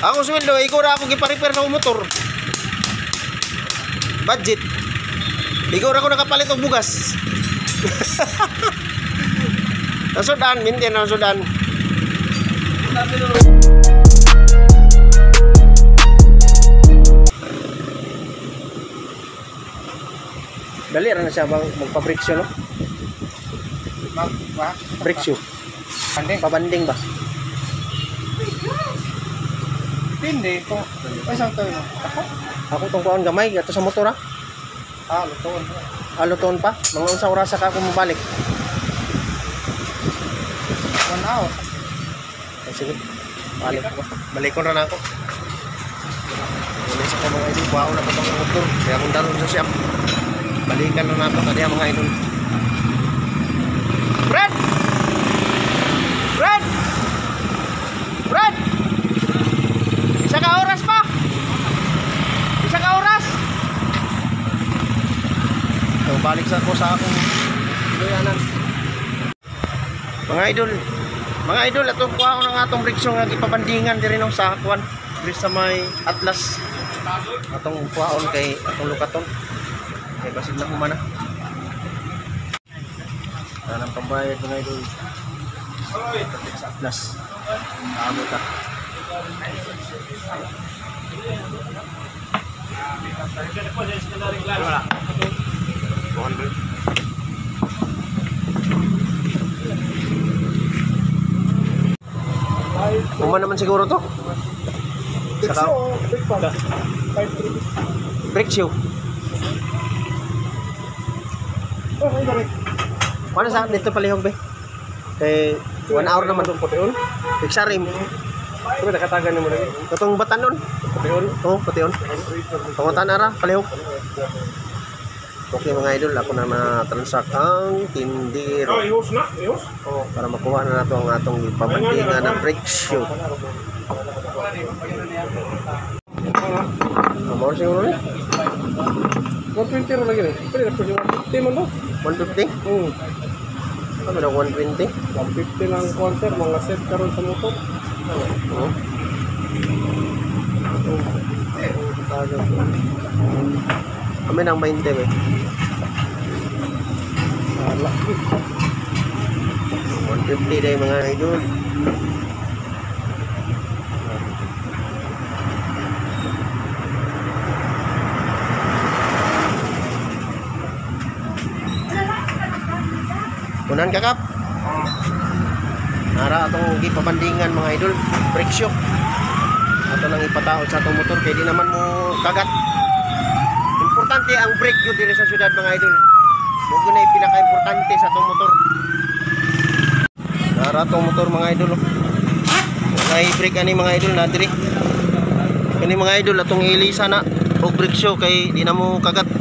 Ako sweldo, ikaw ra ako gipa-repair sa motor. Budget. Ikaw ra ako nakapalit og bugas. Nasudan, mintin ang sudan. Dali ra na siya bang magpa-brake shoe, no? Brake shoe. Banding. Pabanding ba? Hindi ko. Ay, saan tayo? Ako? Ako tong kuan gamay ato sa motor, ha. Ah, lutoon. Ah, lutoon pa. Mga unsa orasa ka ako mobalik? 1 hour. Ay, sige. Balik ko. Balikon ra na ako. Uli sa ko mga idol, kuhaon na ko tong motor. Kaya akong dalon sa shop. Balikan na nato kaniya mga idol. Brad! Brad! Brad! Isa ka oras pa! Isa ka oras! So, balik sa ako sa akong iluyanan. Mga idol, mga idol, atong kuha ko ng atong brake shoe nga gipabandingan diri no sa kuan, diri sa may Atlas. Atong kuhaon kay atong lukaton. Kay basig na humana. Tanang pambayad mga idol. Sa Atlas. Kaabot ta. Wala. 200. Uma naman siguro to. Saka brake shoe. Wala sa dito palihog be. Kay 1 hour naman Itong pution. Pixarim. Ito nakatagan mo lagi. Katong batanon. Pution. Oh, pution. Pangutan ara palihog. Okay mga idol, ako na na-transact ang tindero. Oh, ihos na, ihos. Oh, para makuha na nato ang atong ipabandingan ng brake shoe. Amor siguro ni. 120 ro lagi ni. Pwede na pwede 150 man do. 150? Ano na 120? 150 lang kuan sir, mga set karon sa motor. Oo. Kami nang 20 eh. Wala. 150 day mga idol. Unan ka kap. Nara atong gipabandingan mga idol, brake shoe. Ato nang ipataod sa atong motor kay di naman mo kagat. Importante ang brake yun diri sa syudad mga idol. Mo gyud na pinaka-importante sa atong motor. Nara atong motor mga idol. Walay brake ani mga idol na diri. Kani mga idol atong ilisa na og brake shoe kay di na mo kagat.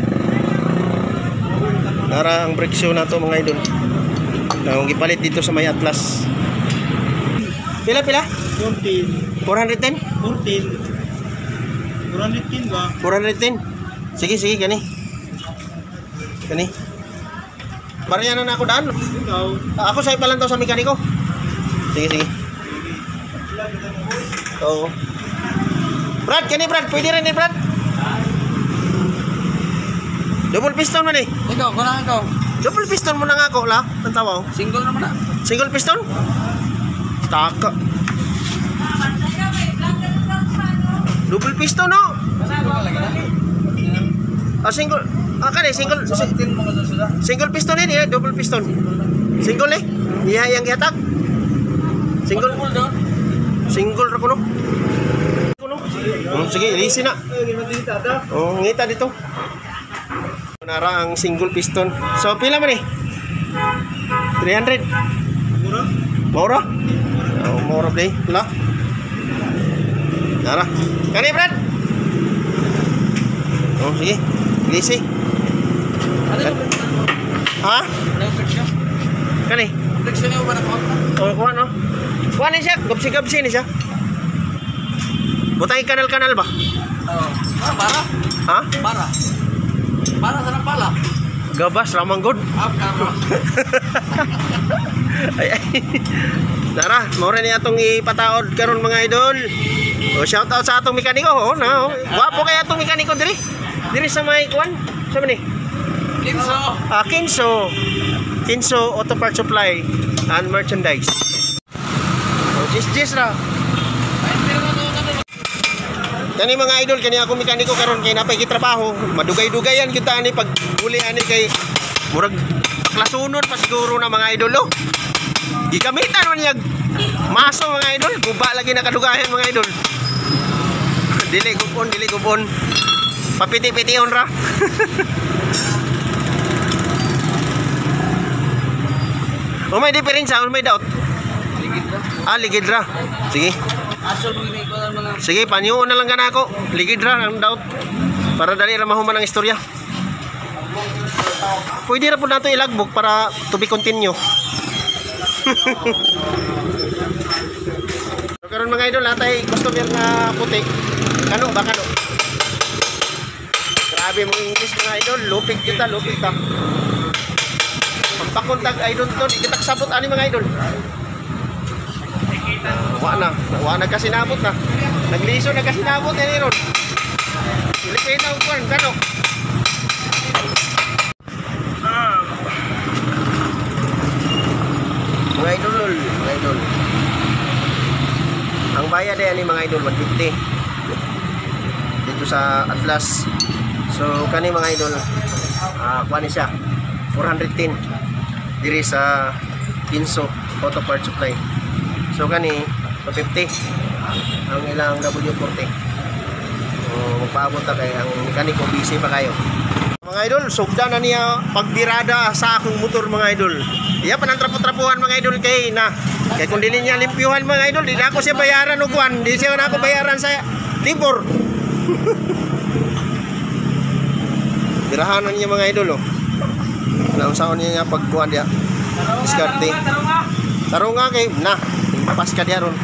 Nara ang brake shoe nato mga idol. Ang gipalit dito sa may Atlas. Pila pila? 14. 410? 14. 410 ba? 410. Sige sige kani. Kani. Barya na ako daan. Ikaw. Ako sa ipalan to sa mekaniko. Sige sige. Oo. Brad, kani Brad, pwede rin ni Brad. Double piston man eh. Ikaw, kuna ikaw. Double piston mo na nga ako la. Ang tawaw. Single naman na. Single piston? Taka. Double piston no. Ah, single. Ah, kani single. Single piston ini ya, double piston. Single eh. Iya yang gihatag. Single. Single ra kuno. Kuno. Sige, ilisi na. Oh, ngita dito. Nara ang single piston. So pila man eh? 300. Mura? Mura? Oh, mura play. La. Nara. Kani Brad? Oh, sige. Ilisi. Ha? Kani? Oh, kuha no? Kuha ni siya. Gabsi-gabsi ni siya. Butay kanal-kanal ba? Oo. Ah, para? Ha? Para. Para sa pala. Gabas, ramang good. Ah, para. Ay, ay. Tara, mao ni atong ipataod karon mga idol. O, shout out sa atong mekaniko, oh, na. Oh. Gwapo kay atong mekaniko diri. Diri sa may kuan. Sa man ni? Kinso. Ah, Kinso. Kinso Auto Parts Supply and Merchandise. Oh, jis jis ra. Kani mga idol, kani ako mekaniko karon kay napay gitrabaho. Madugay-dugayan gyud ta ani pag uli ani kay murag klasunon pa siguro na mga idol, oh. Gigamitan man niya maso mga idol, guba lagi nakadugayan mga idol. Dili gubon, dili gubon. Papiti-pition ra. O may diferensya, o may doubt. Ligid ra. Ah, ligid ra. Sige. Aso mo gini ko mga Sige, panyuon na lang ka na ako. Ligid ra ang doubt. Para dali ra mahuman ang istorya. Pwede ra po nato ilagbok para to be continue. So karon mga idol, natay customer na puti. Kano ba kano? Grabe mo English mga idol, lupig kita, lupig ta. Pampakuntag idol to, di kita kasabot ani mga idol. Wa na kasi nabot na. Nagliso na kasi nabot ani ron. Dili kayo na kuan kano. Mga idol, mga idol. Ang bayad ay ani mga idol 150 dito sa Atlas. So kani mga idol, kuan ni siya 410 diri sa Kinso Auto Parts Supply. So kani 250 ang ilang W40. So magpaabot ta kay ang mekaniko busy pa kayo. Mga idol, sugda na niya pagbirada sa akong motor mga idol. Iya pa nang trapo-trapuhan mga idol kay na. Kay kung dili niya limpyuhan mga idol, di na ako siya bayaran og kuan, di siya na ako bayaran sa libor. Birahanan niya mga idol, oh. Naunsaon niya pagkuan diya. Diskarte. Tarong nga kay na, pas ka diya ron.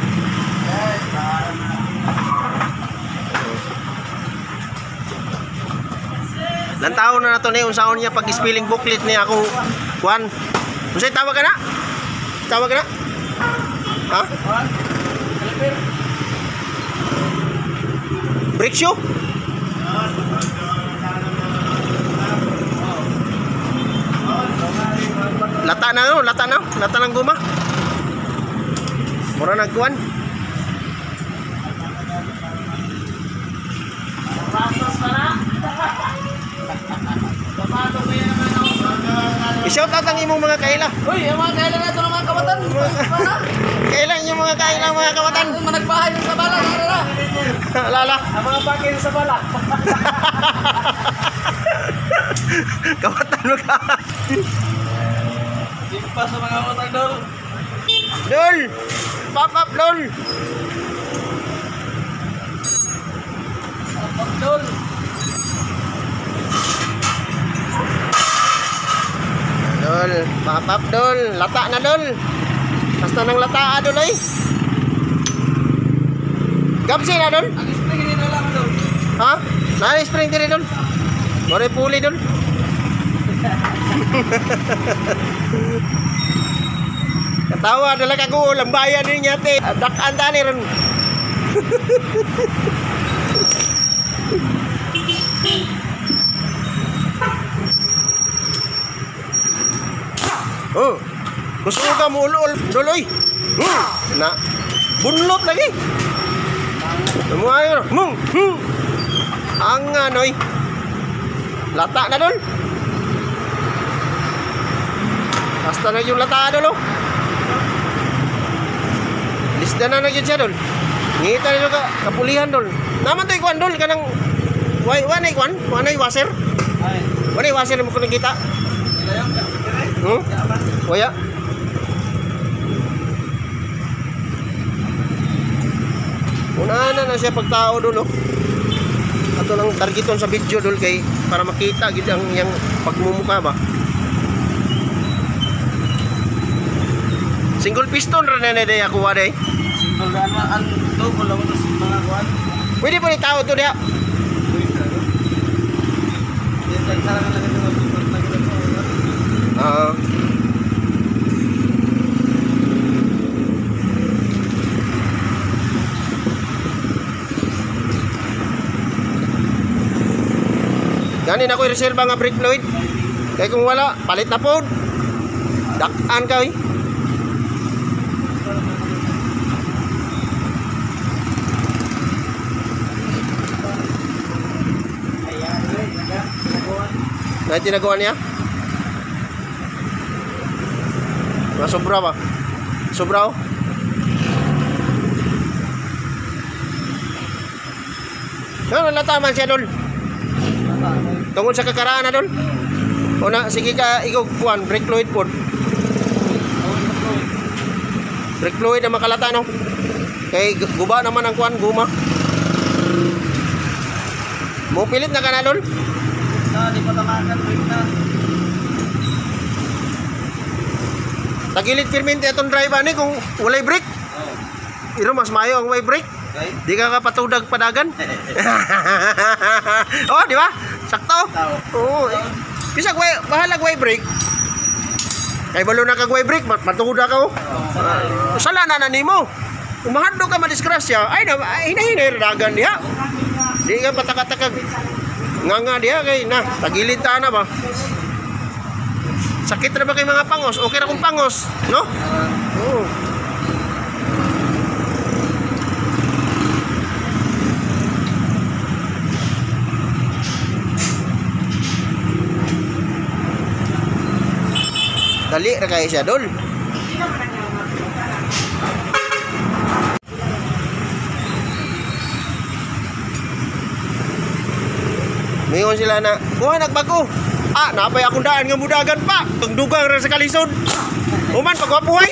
Lantaw na nato ni unsaon niya pag spelling booklet niya akong kuan. Unsay tawag ka na? Tawag ka na? Ha? Brake shoe? Lata na no, lata na, lata ng guma. Mura nagkuan. I-shout out ang imong mga kaila. Uy, ang mga kaila na ito ng mga kawatan. Kaila inyong mga kaila, mga kawatan. Ang mga nagbahay sa bala, na. Lala. Ang mga bakil sa bala. Kawatan mo ka. Simpa sa mga kawatan, dol. Dol. Pop up, dol. Pop up, dol. Dol, pop up, dol. Lata na, dol. Basta nang lata, dol, ay. Gapsi na, dol. Ang spring hindi na lang, dol. Ha? Na spring diri, dol. More puli, dol. Katawa dala ka ko lambayan din niya te. Dakan tani ron. Oh. Gusto ka mo ulol, doloy. Na. Bunlot lagi. Tumuayo. Mung. Ang anoy. Lata na dol. Basta na yung lata dol, oh. Lisda na na yun siya dol. Ngita nila ka kapulihan dol. Naman to'y kuwan dol kanang way wanay kuwan, wanay washer. Wanay washer mo ko nakita. Waya. Una na na siya pagtao dol, oh. Ato lang targeton sa video dol kay para makita gid ang iyang pagmumukha ba. Single piston ra na day ako day. Single ra man ang double lang to mga kuan. Pwede po ni tao to diha. Gani na ko reserva nga brake fluid. Kay kung wala, palit na pod. Dakan ka eh. Na tinaguan niya? Mga sobra ba? Sobra oh. Ano lataman siya dol? Tungod sa kakaraan na dol? O na, sige ka ikaw kuan, brake fluid pod. Brake fluid na makalata no? Kay guba naman ang kuan, guma. Mo pilit na ka na dol? Na, di pa tamakan, brake na. Tagilid pirminti atong driver ni kung walay brake. Oh. Pero mas mayo ang way brake. Okay. Di ka kapatudag padagan. Oh, di ba? Sakto. Oo. Bisag way bahalag way brake. Kay balo na kag way brake, matuda ka oh. Sala na na nimo. Umahadlok ka madisgrasya, ay na hinahinay dagan diha. Di ka patakatakag. Nga nga diha kay na tagilid ta na ba. Sakit na ba kay mga pangos? Okay ra kung pangos, no? Oo. Dali ra kay siya dol. Mingon sila na, kuha nagbago. Ah, napay akong daan nga mudagan pa. Ang dugang ra sa kalisod. Human pagwapuhay.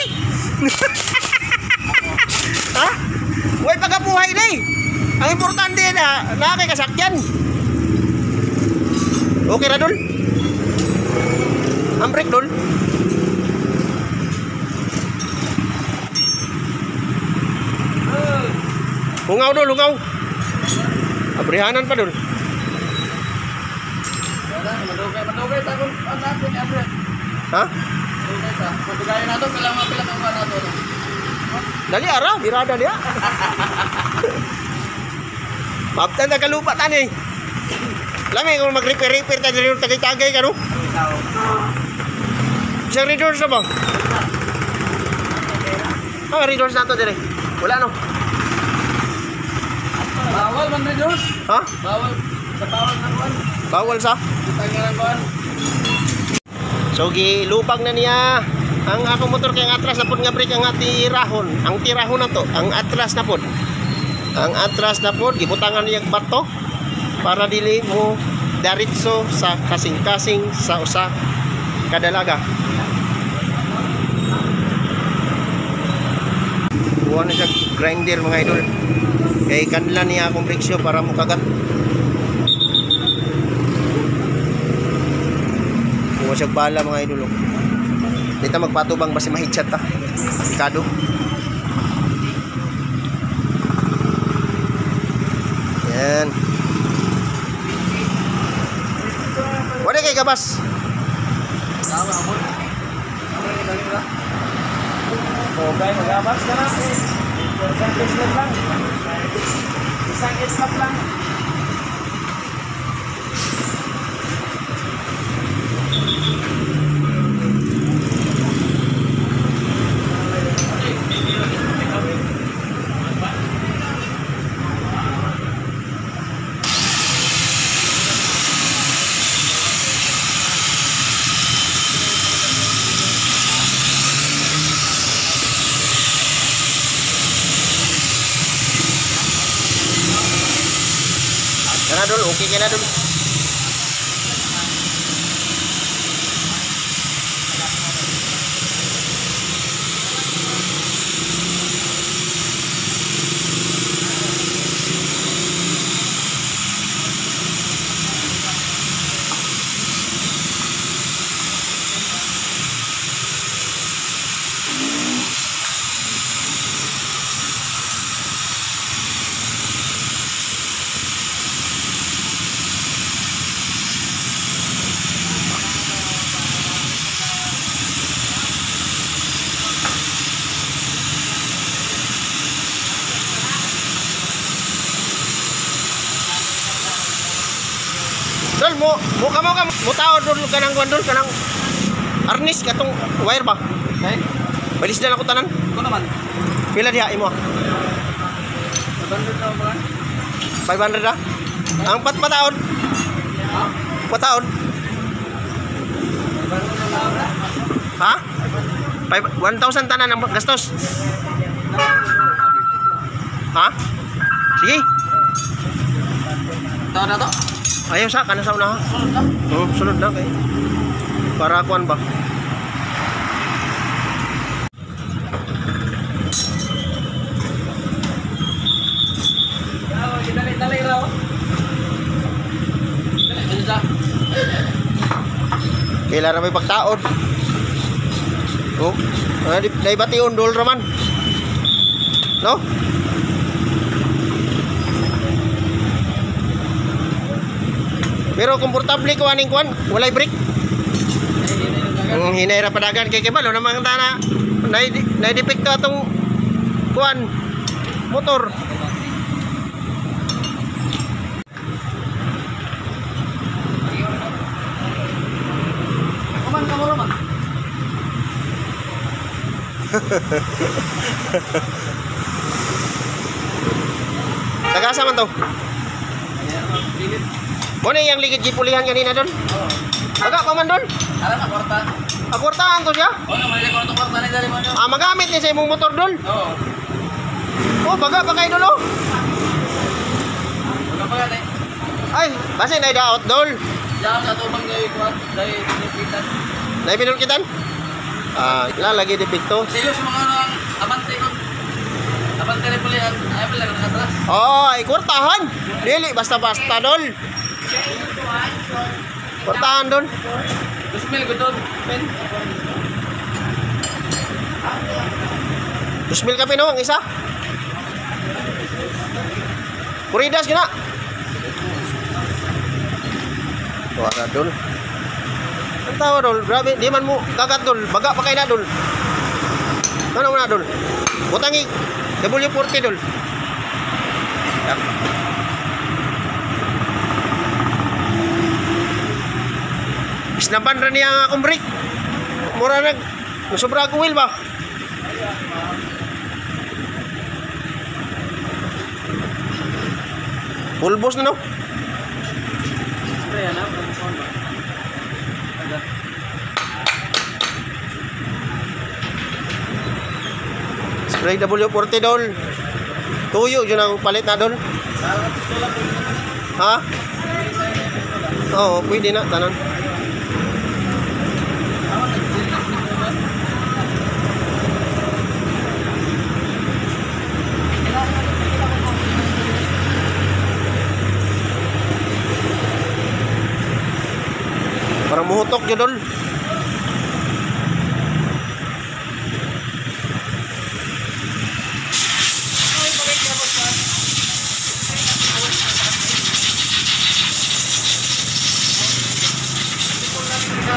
Ha? Way pagapuhay na eh. Ang importante na, naa kay kasakyan. Okay ra dol? Ang brake dol. Hungaw dol, hungaw. Abrihanan pa dol. Madugay ta kung anak ko ni Abre. Ha? Madugay ta. Madugay na to pila mga pila kang nato. Dali ara, birada diha. Maptan na kalupa tani. Lami kung mag-repair-repair ta diri tagay-tagay ka no. Isang redoors na ba? Ah, redoors na to dire. Wala no. Bawal man redoors. Ha? Bawal sa bawal na kuan. Bawal sa? Kitang kuan. So gilupang na niya ang akong motor kay ang atras na pod nga brake ang tirahon. Ang tirahon na to, ang atras na pod. Ang atras na pod gibutangan niya bato para dili mo diretso sa kasing-kasing sa usa ka dalaga. Kuha na siya grinder mga idol. Kay kanla niya akong brake shoe para mukagat. Kuha siya bala mga idol. Dito magpatubang basi mahitchat ta. Kado. Yan. Wala kay gabas. Okay, magabas ka na. Isang pislit lang. Isang islap lang. Kana dol, okay ka na dol. Dol, mo mo ka mo tao dol kanang kuan dol kanang arnis katong wire ba? Okay? Balis na lang ko tanan. Ko naman. Pila diha imo? 500 na ba? 500 na? Ang patpataon. Ha? Pataon. Ha? 1,000 tanan ang gastos. Ha? Sige. Taon na to? Ayaw sa kana sa una ha. Sunod na. Oh, sunod na kay. Para kuan ba? Dali-dali raw. Dali, dali sa. Kailan na may pagtaon. Oh, naibation dol raman. No? Pero komportable ko aning kuan, walay brake. Ang hinay ra padagan kay kibalo naman tana nay depekto atong kuan motor. Kuman ka mo raman. Tagasa man to. Ligid. Mo na iyang ligid gipulihan kanina doon. Oo. Baga pa man doon. Alam na kwarta. Akurtahan ko siya. Oo, na mali ko na kwarta ni dali mo. Ah, magamit ni sa imong motor doon. Oo. Oh, baga pa kayo doon oh. Wala pa gani. Ay, basta na daot dol. Diyan sa tubang dai kuan, dai pinipitan. Nay pinulkitan? Ah, lalagi depekto. Silos mga ano ang abante ko. Abante rin pala yan. Ay pala nakatras. Oh, ay kwartahan. Dili basta-basta dol. Kwartahan dol. 2,000 ko doon. Pen. 2,000 ka pino ang isa. Kuridas gina. Wala dol. Ang tawa dol, grabe, di man mo kagat dol, baga pa kay na dol. Ano mo na dol? Butangi W40 dol. Yep. Isnaban ra niya ang akong brake. Mura nag sobra akong wheel ba? Full boss na no? Spray na. Spray W40 dol. Tuyo yun ang palit na dol. Ha? Oo, pwede na tanan. Parang muhutok yun dol.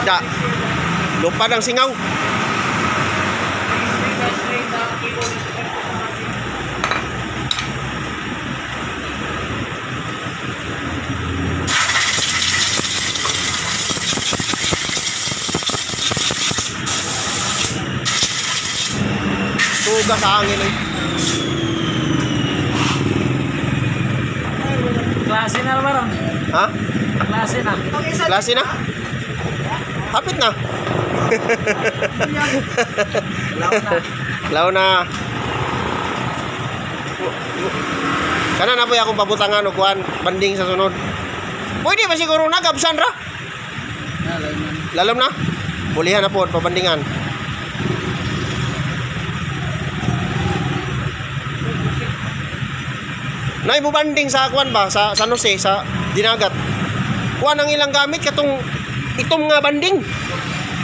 Da. Lupad ang singaw. Tuga sa hangin eh. Klase na naman ron. Ha? Klase na. Klase na? Hapit na. Law na. Law na. Kana na po akong pabutangan og kuan banding sa sunod. Pwede ba siguro na gabsan ra? Lalom na. Pulihan na po pabandingan. Nay mo banding sa kuan ba sa San Jose sa Dinagat. Kuan ang ilang gamit katong itom nga banding.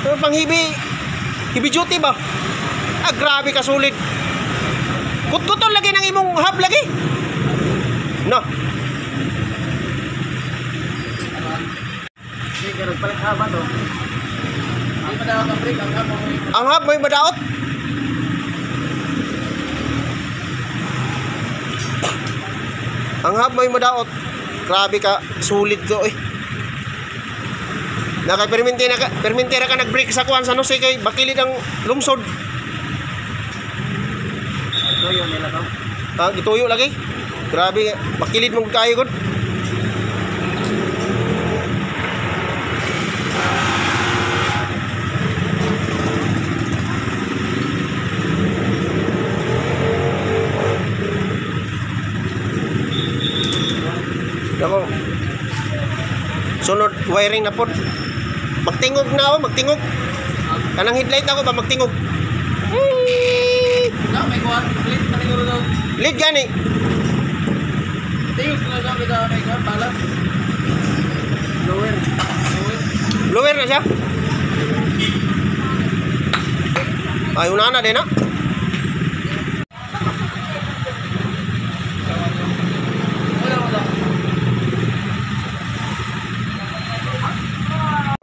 Pero pang hibi duty ba? Ah, grabe ka sulit. Kutkuton lagi ng imong hub lagi. No. Sige, nagpalit haba to. Hindi pa dapat ang brake. Ang hapon mo. Ang hub may madaot. Ang hub may madaot. Grabe ka, sulit ko eh. Na kay perminti na ka, perminti ra ka nag-break sa kuan sa Jose kay bakilid ang lungsod. Tuyo nila to. Ha, gituyo lagi. Grabe, bakilid mong kayo gud. Ako. Sunod wiring na pod. Magtingog na ako, magtingog. Kanang headlight ako ba magtingog. Na may kuan, lead pa siguro daw. Lead gani. Tingog na siya kita may kuan balas. Lower. Lower. Lower na siya. Ay, una na din na. Wala wala.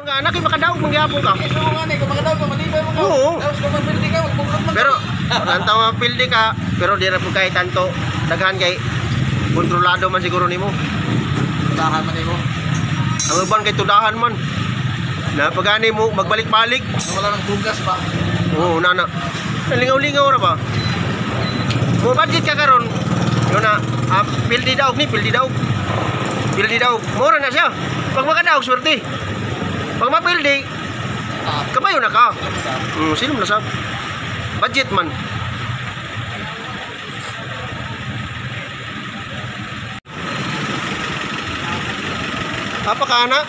Mga anak, makadaog mangyapon ka. Eh, so nga ni, kung makadaw ka, malibay mo ka. Oo. Tapos kung magpildi ka, magbukrot man. Pero lantaw nga pildi ka, pero di ra pud kay tanto daghan kay kontrolado man siguro nimo. Tahan man nimo. Ang uban kay tudahan man. Na pagani mo magbalik-balik. Wala nang bugas ba? Oo, na na. Lingaw-lingaw ra ba? Mo budget ka karon. Yun na, pildi daog ni, pildi daog. Pildi daog. Mura na siya. Pag makadaog, swerte. Pag mapildi, kabayo na ka. Sino na sab? Budget man. Apa ka na?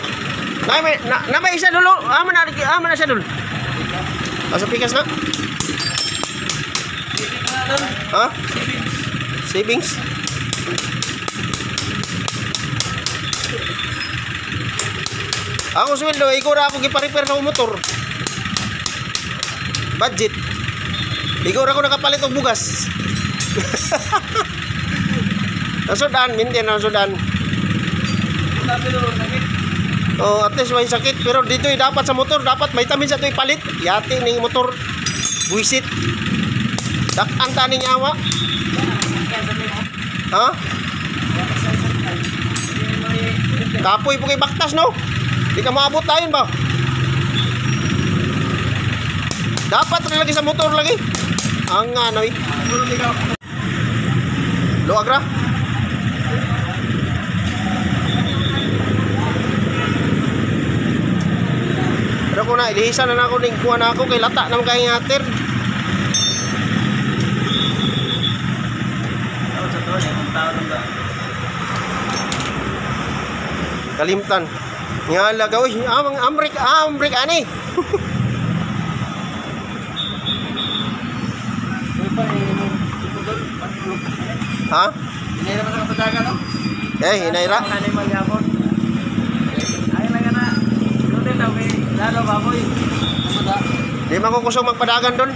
Na may na, na may isa dulo. Ama na siya dul. Asa pikas na? Ha? Savings. Ako sweldo, ikaw ra ako gipa-repair sa motor. Budget. Ikaw ra ako nakapalit og bugas. Nasudan, mintin na nasudan. Oh, at least may sakit pero dito eh, dapat sa motor, dapat vitamin sa ito ipalit. Yati ning motor. Buisit. Dak-an ta ning awa. Ha? Kapoy po kay baktas no? Di ka maabot tayon ba? Dapat rin lagi sa motor lagi. Ang ano eh. Luag ra. Pero kung na, ilihisan na ako ning kuha na ako kay lata naman kay ngater. Kalimtan. Nga laga, uy, amang amrik, amrik ani. Ha? Hinay naman sa kapadagan, no? Eh, hinay ra. Ay lang na. Lutin daw kay lalo baboy. Di man ko kusog magpadagan doon.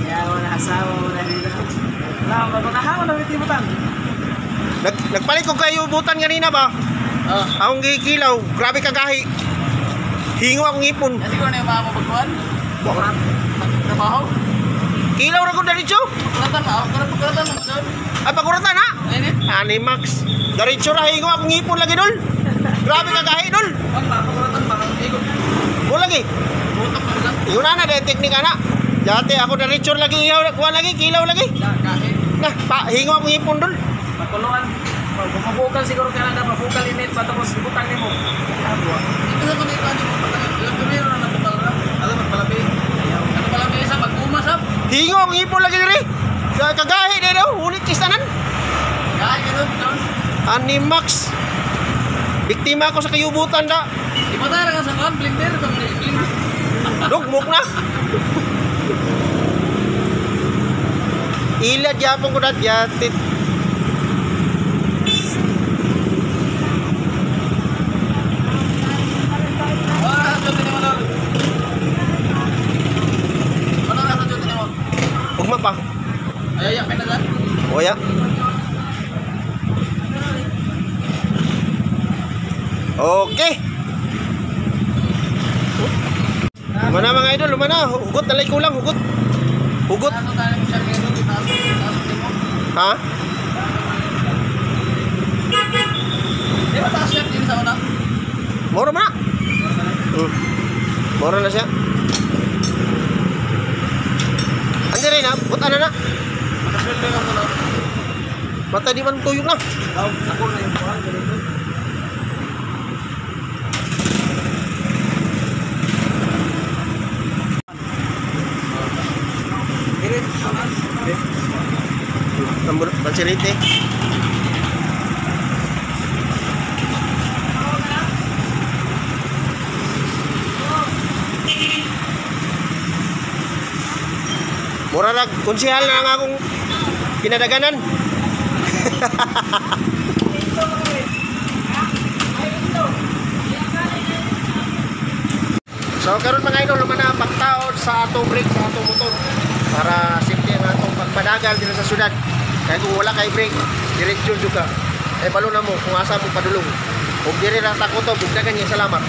Ya wala asawa wala dito. Wala ba na hawa na bitibutan. Nagpalit ko kayo butan kanina ba? Ah. Akong gikilaw, grabe kagahi. Hingo akong ipon. Kasi ko na yung mga mapagkuhan. Trabaho. Kilaw ra ko diretso. Pagkuratan ka. Pagkuratan mo doon. Ay pagkuratan ha. Init. Ani Max. Diretso ra hingo akong ipon lagi dol. Grabe kagahi dol. Pagkuratan pa. Ikot. Mo lagi. Butok na lang. Yun na dahil teknika na. Dati ako diretso lagi ihaw, kuha lagi, kilaw lagi. Gahi. Nah, pa, hingo akong ipon dol. Pagkuluan. Pagpupukal siguro ka na mapukal init pa tapos ibutang nimo. Ito sa mga ikaw mo patagal. Ilang primero na napukal ra. Alam mo palabi. Ano palabi isa mag-umasap. Hingo akong ipon lagi diri. Kagahi dili daw, ulit kistanan. Gahi ka doon. Doon. Ani Max. Biktima ako sa kayubutan da. Ipatara ka sa kuhan, blender. Blender. Lugmok na. Ila gyapon ko dat yatit. Ugma pa. Ay, ay, na Oya. Okay. Lumana mga idol, lumana. Hugot, nalay kulang, hugot. Hugot. Ha? Di ba taas yan din sa una? Moro man. Mura na siya. Andi rin ha, buta na na. Makasweldo ka mo na. Mata di man tuyok na. Ako na yung kuhan, ganito. Tambur, pansilite. Mura na, konsihal na ang akong kinadaganan. So karon mga idol, luman na ang pagtaod sa atong brake sa atong motor para safety ang atong pagpadagal dito sa syudad. Kaya kung wala kay brake, diretso jud ka. Eh balo na mo kung asa mo padulong. Ug diri ra ta kutob, ug dagan niya salamat.